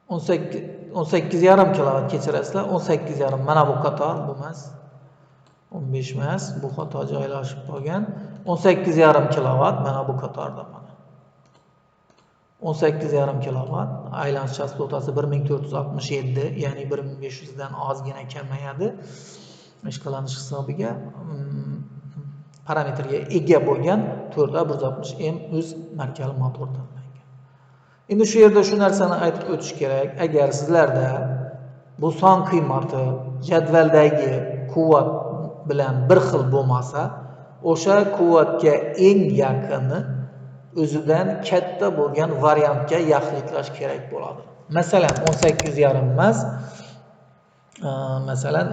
18,5 kilovat, kechirasizlar, 18,5. Mana bu qator, bu emas, 15 emas, bu xato joylashib qolgan. 18,5 kilovat mana bu qatorda, mana 18,5 kilovat, aylanish chastotasi 1467, ya'ni 1500 dan ozgina kamayadi ishqalanish hisobiga parametrga ega bo'lgan 4A 160 M o'z markali motor tanlangan. Endi shu yerda shu narsani aytib o'tish kerak: agar sizlarda bu son qiymati jadvaldagi quvvat bilan bir xil bo'lmasa, o'sha quvvatga eng yaqini, o'zidan katta bo'lgan variantga yaxlitlash kerak bo'ladi. Masalan, 18,5 emas, masalan,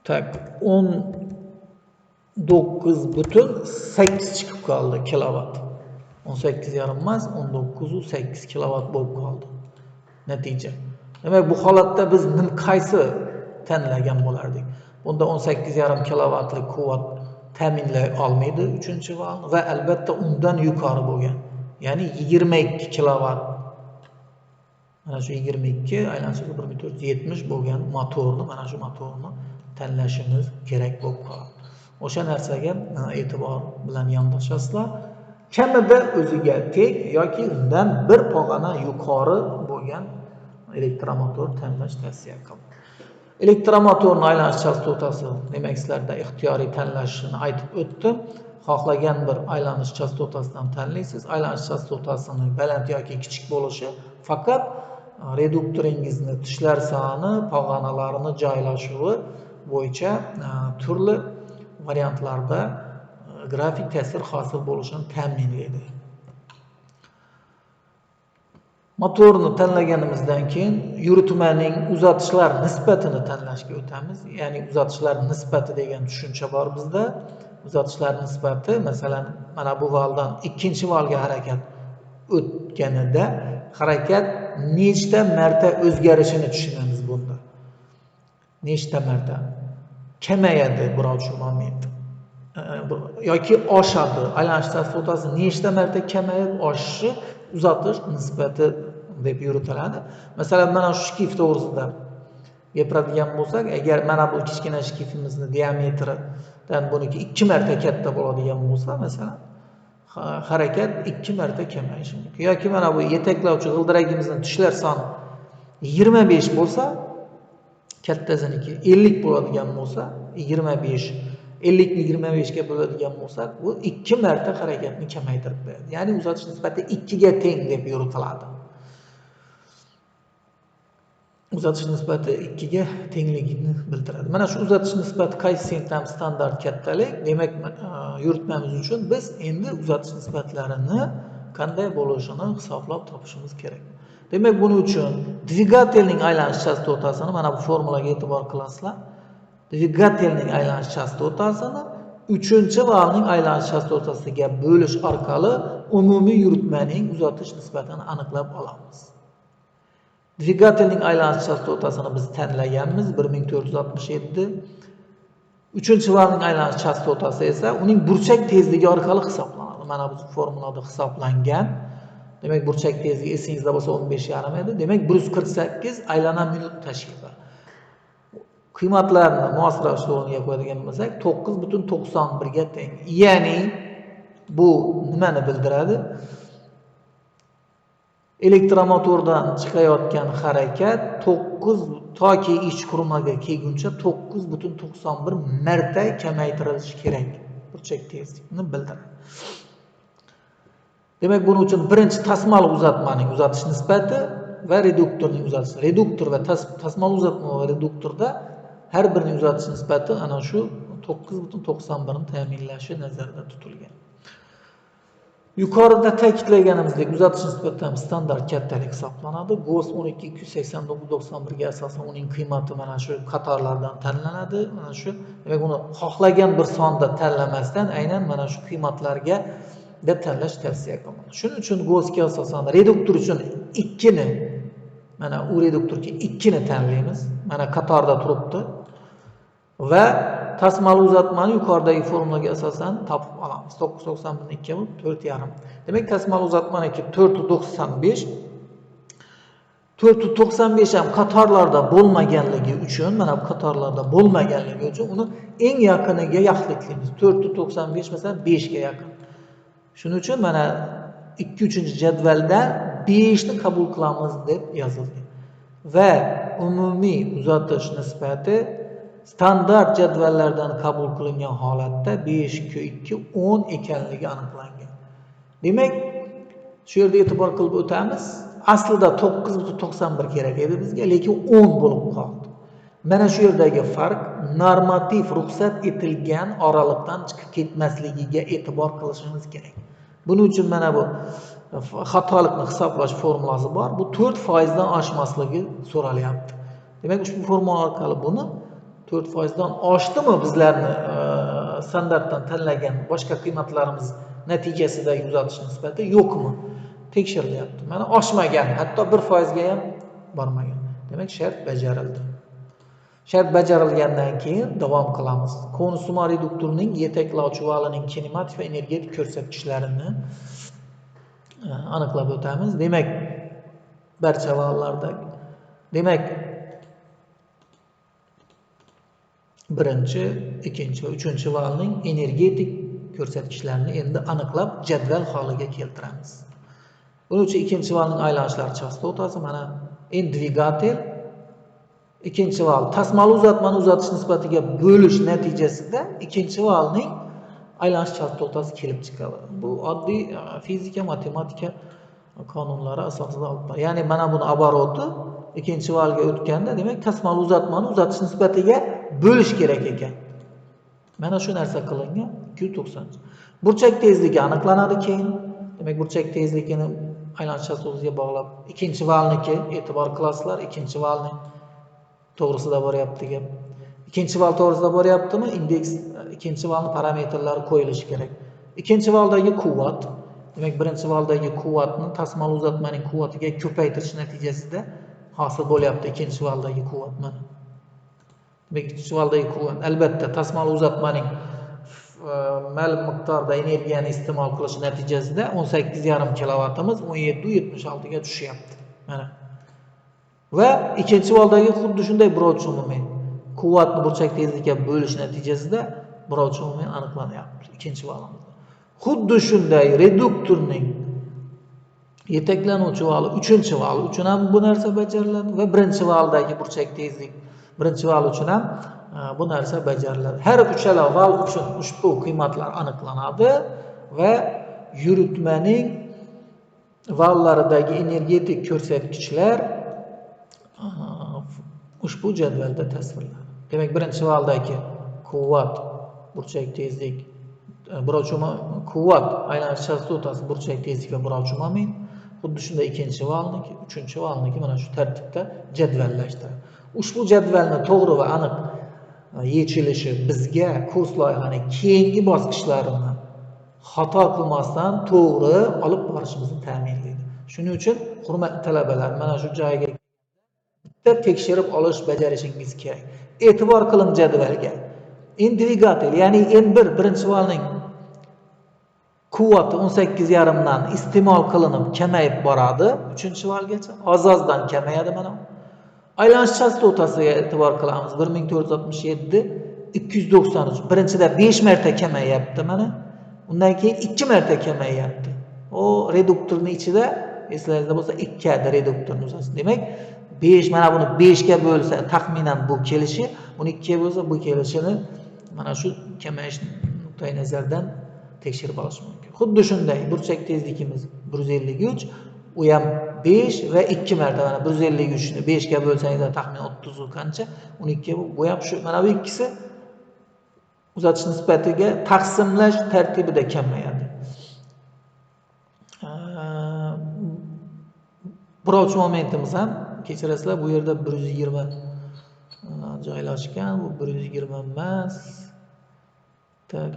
так, 19,8 chiqib qoldi kilovat. 18,5 emas, 19,8 kilovat bo'lib qoldi natija. Demak, bu holatda biz qaysi tanlagan bo'lardik? Bunda 18,5 kilovatlik quvvat ta'minlay olmaydi uchinchi val va albatta undan yuqori bo'lgan, ya'ni 22 kilovat, mana shu 22, aylanishi 1470 bo'lgan motorni, mana shu motorni tanlashimiz kerak bo'lib qoladi. O'sha narsaga e'tibor bilan yondashasizlar. Kamida o'ziga teng yoki undan bir pog'ona yuqori bo'lgan elektromotor tanlash tavsiya qilinadi. Elektromotorni aylanish chastotasi, demak, sizlarda ixtiyoriy tanlashini aytib o'tdim. Xohlagan bir aylanish chastotasidan tanlaysiz. Aylanish chastotasini baland yoki kichik bo'lishi faqat reduktoringizni tishlar soni, pog'onalarini joylashuvi bo'yicha turli variantlarda grafik ta'sir hosil bo'lishini ta'minlaydi. Motorni tanlaganimizdan keyin yuritmaning uzatishlar nisbatini tanlashga o'tamiz. Ya'ni uzatishlar nisbati degan tushuncha bor bizda. Uzatishlar nisbati, masalan, mana bu valdan ikkinchi valga harakat o'tganida harakat nechta marta o'zgarishini tushunamiz bunda. Nechta marta kamayadi birovchi moment yoki oshadi. Aylanish chastotasi nechta marta kamayib oshishi uzatish nisbati deb yuritiladi. Masalan, mana shu shkif to'g'risida gapiradigan bo'lsak, agar mana bu kichkina shkifimizni diametridan buniki 2 marta katta bo'ladigan bo'lsa, masalan, harakat 2 marta kamayishi mumkin. Yoki mana bu yetaklovchi g'ildiragimizni tishlar soni 25 bo'lsa, kattasiniki 50 bo'ladigan bo'lsa, 25, 50 ni 25 ga bo'ladigan bo'lsak, bu 2 marta harakatni kamaytirib beradi. Ya'ni uzatish nisbati 2 ga teng deb yuritiladi. Uzatish nisbati 2 ga tengligini bildiradi. Mana shu uzatish nisbati koeffitsient ham standart kattalik. Demak, yuritmamiz uchun biz endi uzatish nisbatlarini qanday bo'lishini hisoblab topishimiz kerak. Demak, buning uchun dvigatelning aylanish chastotasini, mana bu formulaga e'tibor qilasizlar. Dvigatelning aylanish chastotasini uchinchi valning aylanish chastotasiga bo'lish orqali umumiy yuritmaning uzatish nisbatini aniqlab olamiz. Dvigatelning aylanish chastotasini biz tanlaganmiz 1467. Uchinchi valning aylanish chastotasi esa uning burchak tezligi orqali hisoblanadi. Mana bu formulada hisoblangan. Demak, burchak tezligi esingizda bo'lsa 15,5 edi. Demak, 148 aylana minut tashkil qiladi. Qiymatlarni mos ravishda o'rniga qo'yadigan bo'lsak, 9,91 ga teng. Ya'ni bu nimani bildiradi? Elektromotordan chiqayotgan harakat 9 toki ich qurilmaga kelguncha 9,91 marta kamaytirilishi kerak. Burchak tezlikni bildiradi. Demak, buning uchun birinchi tasmali uzatmaning uzatish nisbati va reduktorning uzatish. Reduktor va tasmali uzatma va reduktorda har birining uzatish nisbati ana shu 9,91 ni ta'minlashi nazarda tutilgan. Yuqorida ta'kidlaganimizdek, uzatish nisbati ham standart kattalik hisoblanadi. GOS 12 289 91 ga asosan uning qiymati mana shu qatorlardan tanlanadi. Mana shu, demak, uni xohlagan bir sonda tanlamasdan, aynan mana shu qiymatlarga deb tanlash tavsiya qilinadi. Shuning uchun GOSga asosan reduktor uchun 2 ni, mana u reduktorga 2 ni tanlaymiz. Mana qatorda turibdi. Va tasmali uzatmani yuqoridagi formulaga asosan topib olamiz. 9,91 ni 2 bo'lib 4,5. Demak, tasmali uzatmaniki 4,95. 4,95 ham qatorlarda bo'lmaganligi uchun, mana bu qatorlarda bo'lmaganligi uchun uni eng yaqiniga yaxlitlaymiz. 4,95 masalan 5 ga yaqin. Shuning uchun mana 2-3 jadvalda 5 ni qabul qilamiz deb yozilgan. Va umumiy uzatish nisbati standart jadvallardan qabul qilingan holatda 5 2 10 ekanligi aniqlangan. Demak, shu yerda e'tibor qilib o'tamiz. Aslida 9,91 kerak edi bizga, lekin 10 bo'lib qoldi. Mana shu yerdagi farq normativ ruxsat etilgan oraliqdan chiqib ketmasligiga e'tibor qilishimiz kerak. Buning uchun mana bu xatolikni hisoblash formulasi bor. Bu 4% dan oshmasligi so'ralyapti. Demak, ushbu formula orqali buni 4% dan oshdimi bizlarni standartdan tanlagan boshqa qiymatlarimiz natijasidagi uzatish nisbati, yo'qmi, tekshirilyapti. Mana oshmagan, hatto 1% ga ham bormagan. Demak, shart bajarildi. Shart bajarilgandan keyin davom qilamiz. Konussimon reduktorning yetaklovchi valining kinematik va energetik ko'rsatkichlarini aniqlab o'tamiz. Demak, barcha vallarda, demak, birinchi, ikkinchi va uchinchi valning energetik ko'rsatkichlarini endi aniqlab jadval holiga keltiramiz. Buning uchun ikkinchi valning aylanishlar chastotasi, mana N dvigatel ikkinchi val tasmali uzatmani uzatish nisbatiga bo'lish natijasida ikkinchi valning aylanish chastotasi kelib chiqadi. Bu oddiy fizika, matematika qonunlari asosida olib bor. Ya'ni mana buni обороты ikkinchi valga o'tganda, demak, tasmali uzatmani uzatish nisbatiga bo'lish kerak ekan. Mana shu narsa qilingan 290. Burchak tezligi aniqlanadi keyin. Demak, burchak tezligini aylanish chastotasiga bog'lab ikkinchi valniki, e'tibor qilasizlar, ikkinchi valni to'g'risida boryapti gap. Ikkinchi val to'g'risida boryaptimi? Indeks ikkinchi valni parametrlari qo'yilishi kerak. Ikkinchi valdagi quvvat, demak, birinchi valdagi quvvatni tasmali uzatmaning quvvatiga ko'paytirish natijasida hosil bo'lyapti ikkinchi valdagi quvvat mana. Demak, ikkinchi valdagi quvvat albatta tasmali uzatmaning ma'lum miqdorda energiyani iste'mol qilishi natijasida 18,5 kilovatimiz 17,76 ga tushyapti. Mana. Va ikkinchi valdagi xuddi shunday burovchi moment. Quvvatni burchak tezlikka bo'lish natijasida burovchi moment aniqlanyapti ikkinchi valimizda. Xuddi shunday reduktorning yetaklanuvchi vali, uchinchi val uchun ham bu narsa bajariladi va birinchi valdagi burchak tezlik birinchi val uchun ham bu narsa bajariladi. Har uchala val uchun ushbu qiymatlar aniqlanadi va yuritmaning vallaridagi energetik ko'rsatkichlar ushbu jadvalda tasvirlanadi. Demak, birinchi valdagi quvvat, burchak tezlik, burovchi quvvat, aylanish chastotasi, burchak tezlik va burovchi moment. Xuddi shunday ikkinchi valniki, uchinchi valniki mana shu tartibda jadvallashtiradi. Ushbu jadvalni to'g'ri va aniq yechilishi bizga kurs loyihani keyingi bosqichlarini xato qilmasdan to'g'ri olib borishimizni ta'minlaydi. Shuning uchun, hurmatli talabalar, mana shu joyga bitta tekshirib olish bajarishingiz kerak. E'tibor qiling jadvalga. N dvigatel, ya'ni N1 birinchi valning quvvati 18,5 dan iste'mol qilinib kamayib boradi uchinchi valgacha. Oz-ozdan kamayadi mana. Aylanish chastotasiga e'tibor qilamiz. 1467 293. Birinchida 5 marta kamayyapti mana. Undan keyin 2 marta kamayyapti. O reduktorning ichida, eslaringizda bo'lsa, 2 adi reduktorni uzasi. Demak, 5, mana buni 5 ga bo'lsa taxminan bu kelishi, buni 2 ga bo'lsa bu kelishini mana shu kamayish nuqtai nazaridan tekshirib olish mumkin. Xuddi shunday burchak tezligimiz 153, u ham 5 va 2 marta, mana 153 ni 5 ga bo'lsangiz taxminan 30 qancha, 12 bu ham shu, mana bu ikkisi uzatish nisbatiga taqsimlash tartibida kamayadi. Burovchi momentimiz ham, kechirasizlar, bu yerda 120 joylashgan, bu 120 emas. Так,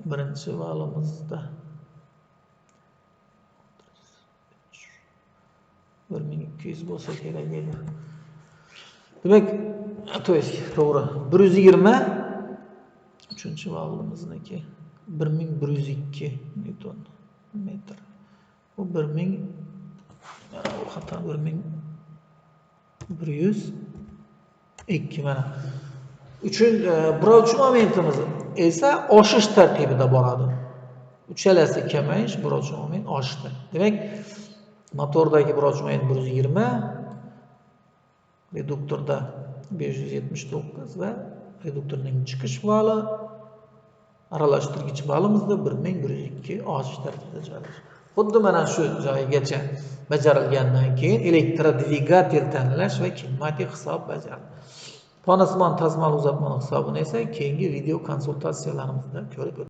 birinchi valimizda 1200 bo'lsa kerak edi. Demak, то есть to'g'ri, 120 uchinchi valimizniki 1102 newton metr. Bu 1000, mana bu xato, 1000. 102 mana. Uchun burovchi momentimiz esa oshish tartibida boradi. Uchalasi kamayish, burovchi moment oshishda. Demak, motordagi burovchi moment 120, reduktorda 579 va reduktorning chiqish vali, aralashtirgich valimizda 1102 oshish tartibida joylashgan. Xuddi mana shu joygacha bajarilgandan keyin elektrodvigatel tanlash va kinematik hisob bajariladi. Panasimon tasmali uzatmani hisobini esa keyingi video konsultatsiyalarimizda ko'rib o'tamiz.